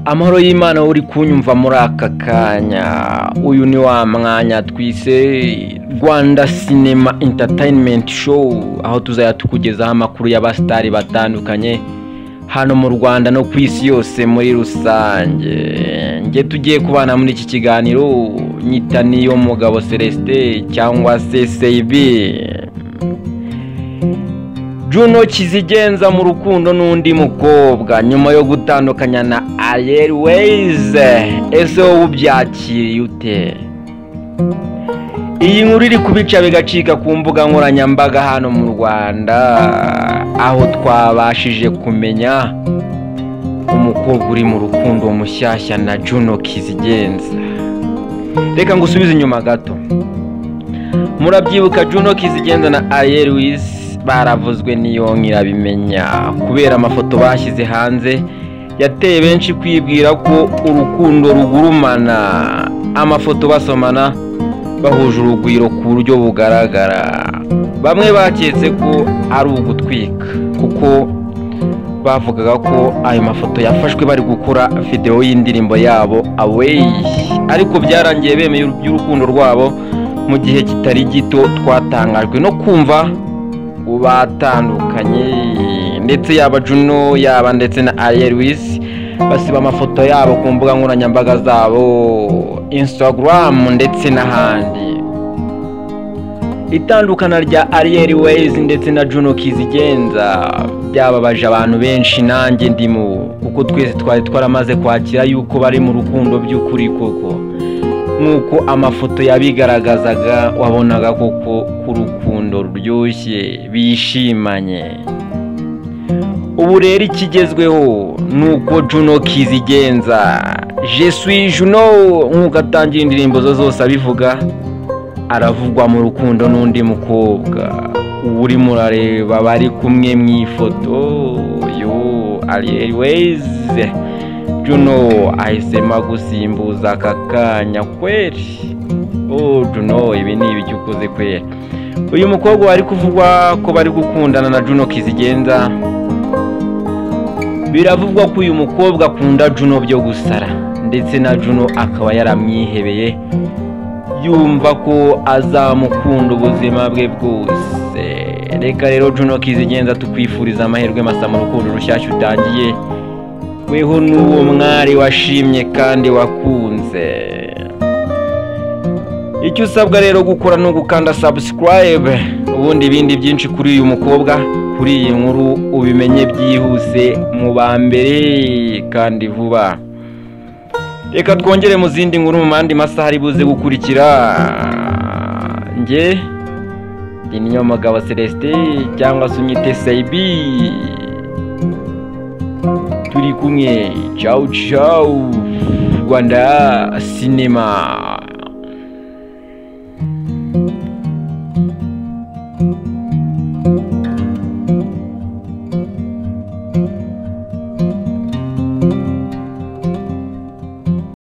Amahoro y'Imana uri kunyumva muri aka kanya. Uyu ni wa mwanya twise Rwanda Cinema Entertainment Show, aho tuzajya tukugezaho amakuru y'abasitari batandukanye hano mu Rwanda no ku isi yose muri rusange. Nge tugiye kubana muri iki kiganiro nyita niyo mugabo Celestin cyangwa se Seibi. Juno Kizigenza mu rukundo n'undi mukobwa nyuma yo gutandukanya na Ariel Wayz, ese wowe ubyakiriye ute? Iyi nkuru iri kubica bigacika ku mbuga nkoranyambaga hano mu Rwanda, aho twabashije kumenya umukobwa uri mu rukundo mushyashya na Juno Kizigenza. Reka ngusubize inyuma gato. Murabyibuka Juno Kizigenza na Ariel Wayz baravuzwe niyo nkirabimenya kubera amafoto bashyize hanze yateye benshi kwibwira ko urukundo rugurumana. Amafoto basomana bahuje urugwiro ku buryo bugaragara, bamwe baketse ko ari ugutwika kuko bavugaga ko ayo mafoto yafashwe bari gukora videwo y'indirimbo yabo Away, ariko byarangiye bemeye iby'urukundo rwabo mu gihe kitari gito. Twatangajwe no kumva batandukanye, ndetse yaba Juno yaba ndetse na Ariel Wayz basiba amafoto yabo ku mbuga nkoranyambaga zabo, Instagram ndetse n'ahandi. Itandukana rya Ariel Wayz ndetse na Juno Kizigenza byababaje abantu benshi, nanjye ndimo, kuko twese twari twaramaze kwakira yuko bari mu rukundo by'ukuri koko. Nk'uko amafoto yabigaragazaga, wabonaga koko ku rukundo ruryoshye bishimanye. Ubu rero ikigezweho ni uko Juno Kizigenza, Je suis Juno, nk'uko atangira indirimbo zo zose abivuga, aravugwa mu rukundo n'undi mukobwa. Ubu urimo urareba bari kumwe mu ifoto yo Ariel Wayz. Juno ahisemo gusimbuza aka kanya kweri. Oh Juno, ibi ni ibiki ukoze kweri? Uyu mukobwa wari kuvugwa ko bari gukundana na Juno Kizigenza, biravugwa ko uyu mukobwa akunda Juno byo gusara, ndetse na Juno akaba yaramwihebeye yumva ko azamukunda ubuzima bwe bwose. Reka rero Juno Kizigenza tukwifuriza amahirwe masa mu rukundo rushyashya utangiye, weho n'uwo mwari washimye kandi wakunze. Icyo usabwa rero gukora ni ugukanda subscribe, ubundi ibindi byinshi kuri uyu mukobwa, kuri iyi nkuru ubimenye byihuse mu ba mbere kandi vuba. Reka twongere mu zindi nkuru mu mandi masaha ari buze gukurikira. Nge ndi Niyomugabo Celestin cyangwa se unyite Seibi, turi kumwe. Ciao ciao. Rwanda Cinema.